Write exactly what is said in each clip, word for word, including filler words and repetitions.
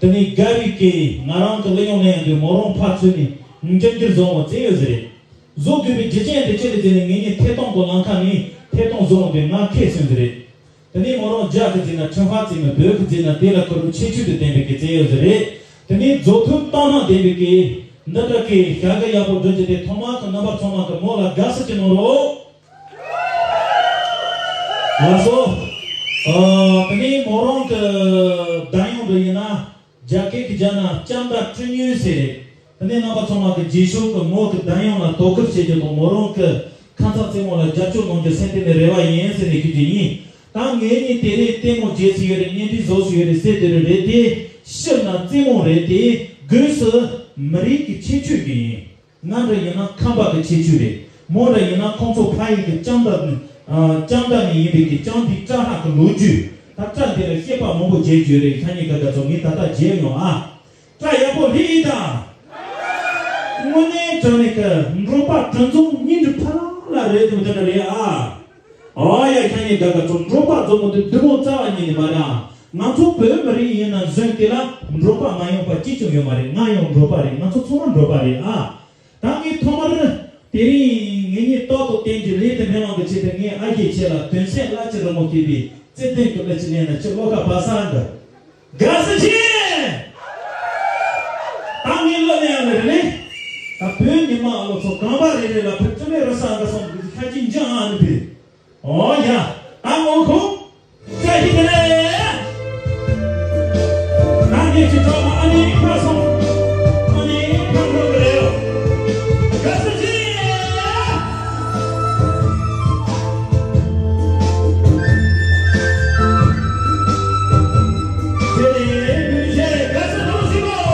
དེ་ནས་ག་རེ་གི་ང་རང་གི་གླུ་དབྱངས་ལེན་ཡོང་དུས་མོ་རང་ཕར་ཚུར་ནས་འགྱུར་འགྱུར་བཟོ་འོང་བཙལ་ཡོད་ཟེར་རེད། བཟོ་དགོས་པའི་རྒྱུ་རྐྱེན་དེ་ཅི་རེད་ཟེར་ནས་ངེད་གཉིས་ཐད་གཏོང་གི་ལམ་ཁ་ནས་ཐད་གཏོང་བཟོ་འོང་དུས་ང་ཁས་ཟིན་ཟེར་རེད། དེ་ནས་མོ་རང་རྒྱ་གི་རྫས་ན་ཁྲི་ཕག་རྫས་ན་བོད་ཀྱི་རྫས་ན་དེ་ལ་ཁོ་རང་ཁྱད་ཆོས་དེ་ལྡན་པའི་གི་རྫས་ཡོད་ཟེར་རེད། དེ་ནས་རྫོགས་ཐུབ་བཏང་སྣང་ལྡན་པའི་གི་འདི་འདྲ་གི་བྱ་དགའ་ཡག་པོ་བསྒྲུབ་རྒྱུ་དེ་ཐོག་མར་གི་རྣམ་པ་ཚང་མ་གི་མོ་ལ་དགའ་བསུ་ཅིག་གནང་རོགས། ལགས་སོ། ཨ། དེ་ནས་མོ་རང་གི་གདངས་དབྱངས་འདི་ཡིན་ན་རྒྱ་སྐད་ཀྱི་རྒྱ་ན་ལྕམ་དང་སྤྲིན་ཡོས་ཟེར་རེད། དེ་ནས་རྣམ་པ་ཚང་མ་གི་རྗེས་ཕྱོགས་ཀྱི་མོ་གི་གདངས་དབྱངས་ལ་དོ་ཁུར་བྱེད་རྒྱུ་དང་མོ་རང་གི་ཁ་མཚར་རྩེད་མོ་ལ་རྒྱབ་སྐྱོར་གནང་རྒྱུ་སེམས་གཏིང་ནས་རེ་བ་ཡིན་ཟེར་ནས་ཞུ་རྒྱུ་ཡིན། ད་ངེད་གཉིས་དེ་རིང་ལྟད་མོ་མཇལ་སྲིད་ཡོད་རེད། བརྙན་འཕྲིན་བཟོ་སྲིད་ཡོད་རེད་ཟེར་དེ་རུ་རེད་དེ། སྤྱིར་ན་རྩེད་མོ་རེད་དེ། སྒོས་སུ་མི་རིགས་ཀྱི་ཁྱད་ཆོས་ཀྱི་ཡིན། ང་འདྲ་ཡིན་ན་ཁམས་པ་གི་ཁྱད་ཆོས་རེད། མོ་འདྲ་ཡིན་ན་ཁོང་ཚོ་ཕ་ཡུལ་གྱི་ལྕམ་དང་། ཨ། ལྕམ་དང་ནས་ཡིན་པའི་གི་ལྕམ་འདིའི་སྐྲ་ལྷག་གི་ལོ་རྒྱུས། ད་སྐྲ་འདི་ལ་བཤད་པ་མང་པོ་བརྗེད་རྒྱུ་རེད། ཁྱེད་གཉིས་ཀ་ད་ཚོ་ངས་ད་ལྟ་བརྗེད་མྱོང་ཨ། སྐྲ་ཡག་པོ་ལྷི་ཡིན་ད། དངོས་གནས་དྲང་གནས་ཀྱི་འབྲོག་པ་དྲིན་ཚོང་སྙིང་གི་ཕ་ལ་རེད་འདུག་དེ་འདྲ་རེད་ཨ། ཨོ་ཡ། ཁྱེད་གཉིས་ཀ་ད་ཚོ་འབྲོག་པ་རྫོགས་མོ་འདི་འདི་མོ་རྩ་བ་ཉིད་ནས་མ་རེད་ཨ། ང་ཚོ་བོད་མི་རིགས་ཡིན་ན་གཞོན་དེ་ལ་འབྲོག་པ་མ་ཡོང་པ་གཅིག་ཀྱང་ཡོད་མ་རེད། ང་ཡང་འབྲོག་པ་རེད། ང་ཚོ་ཚང་མ་འབྲོག་པ་རེད་ཨ། ད་ངས་ཐོག་མར་དེ་རིང་ངེད་གཉིས་ཏོག་ཏོག་བསྟན་གྱི་ལས་དེ་འཕེལ་བ་གི་ཆེད་དུ་ངས་ཨ་ཞེ་ཁྱེད་ལ་དོན་ཚན་གླ་ཆ་རིང་མོ་བསྐྱེད་པའི་རྩེད་འགྲན་གྱི་གླུ་ཅིག་ལེན་ན་ཁྱེད་བློ་ཁ་བབས་ས་འདི། དགའ་བསུ་ཆེ། ད་ངས་གླུ་ལེན་ཡང་ལེ་རེ་ལེ། ད་བོད་ཉི་མ་ཨ་ལོ་ཚོ་གང་པ་རེ་རེ་ལ་བུ་ཕྲུག་ལས་རུ་ས་འགའ་སོང་གི་ཁ་ཅིག་འཇང་ཨ་ནི་བི། ཨོ་ཡ། ད་ངོ་ཁོ། ཅི་ཞིག་དེ་ལས། ང་གཉིས་ཀྱི་གྲོགས་མོ་ཨ་ནི་ཕར་སོང་། ཨ་ནི་ཕར་འགྲོ་གི་རེད། དགའ་བསུ་ཆེ། དེ་ནས་མི་གཞན་དགའ་བསུ་གནང་ཞིག་གོ།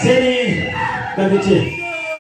ཚེ་རིང་། བཀའ་དྲིན་ཆེ།